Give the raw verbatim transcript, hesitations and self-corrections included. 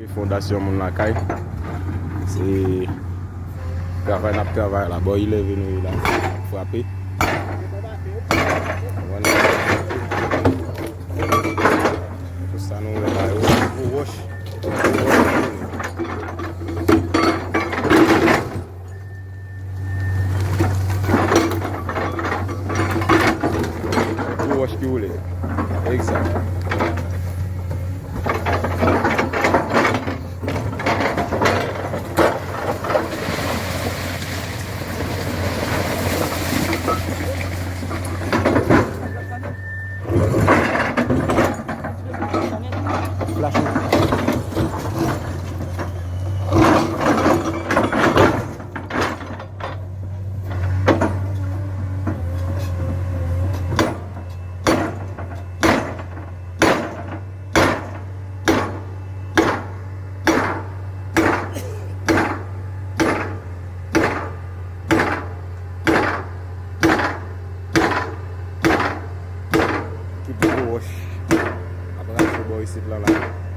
Fondasyon moun lakay. Se travay n ap travay la. Bò ileve nou ye la. Frape. Konprann? Tout sa nou wè la yo, gwo wòch. Gwo wòch ki woule. Egzak. Flash. Ki pi gwo wòch ap rache bò isit lan la.